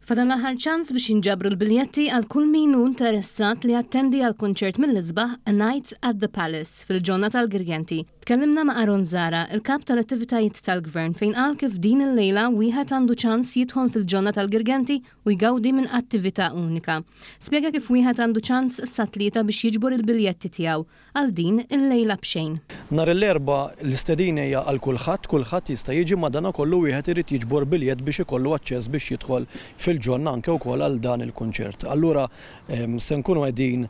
Fadal l-aħħar ċans biex jinġabru l-biljetti għal kull min hu interessat li jattendi għal kunċert mill-isbaħ A Night at the Palace fil-ġonna tal-Girgenti. Tkellimna ma' Aaron Zahra, il-Kap tal-Attivitajiet tal-Gvern fejn qal kif din il-lejla wieħed għandu ċans jidħol fil-ġonna tal-Girgenti u jgawdi minn attività unika. Spjega kif wieħed għandu ċans sat-Tlieta biex jiġbor il-biljetti tiegħu għal din il-lejla b'xejn. Nhar l-Erbgħa l-istedina hija għal kulħadd, kulħadd jista' jiġi madanakollu wieħed irid jiġbor biljett biex ikollu aċċess biex jidħol fil-ġonna anke wkoll għal dan il-kunċert. Allura se nkunu qegħdin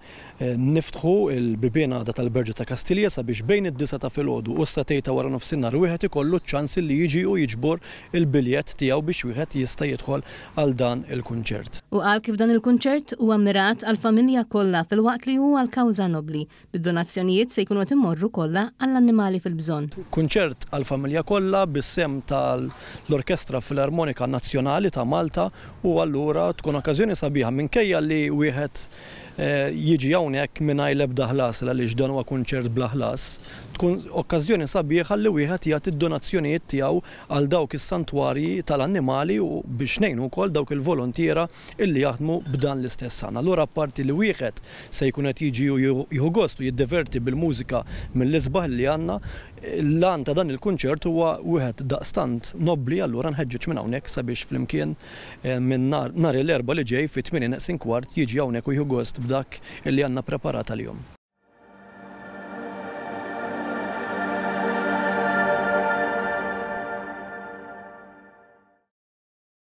niftħu l-bibien għada tal-Berġa ta' Kastilja sabiex bejn id-disgħa ta' filgħodu u s-sagħtejn ta' waranofsinhar wieħed ikollu ċ-ċans li jiġi u jiġbor il-biljett tiegħu biex wieħed jista' jidħol għal dan il-kunċert. Hu qal kif dan il-kunċert huwa mmirat għall-familja kollha filwaqt li hu għal kawża nobbli, bid-donazzjonijiet se jkunu qed imorru kollha għall-annimali fil-bżonn. Kunċert għall-familja kollha bis-sehem tal-Orkestra Filarmonika Nazzjonali ta' Malta u allura tkun okkażjoni sabiħa minkejja li wieħed jiġi hawnhekk mingħajr l-ebda ħlas għaliex dan huwa kunċert bla ħlas, tkun okkażjoni sabiħa li wieħed jagħti d-donazzjonijiet tiegħu għal dawk is-santwarji tal-annimali u biex ngħinu wkoll dawk il-volontiera illi jaħdmu b'dan l-istess għan. Allura apparti li wieħed se jkun qed jiġi u jieħu gost u jiddeverti bil-mużika mill-isbaħ li għandna, l-għan ta' dan il-kunċert huwa wieħed daqstant nobbli allura nħeġġeġ minn hawnhekk sabiex flimkien minn nhar l-Erbgħa li ġej fit-tmienja neqsin kwart jiġi hawnhekk u jieħu gost b'dak illi għandna preparat għalihom.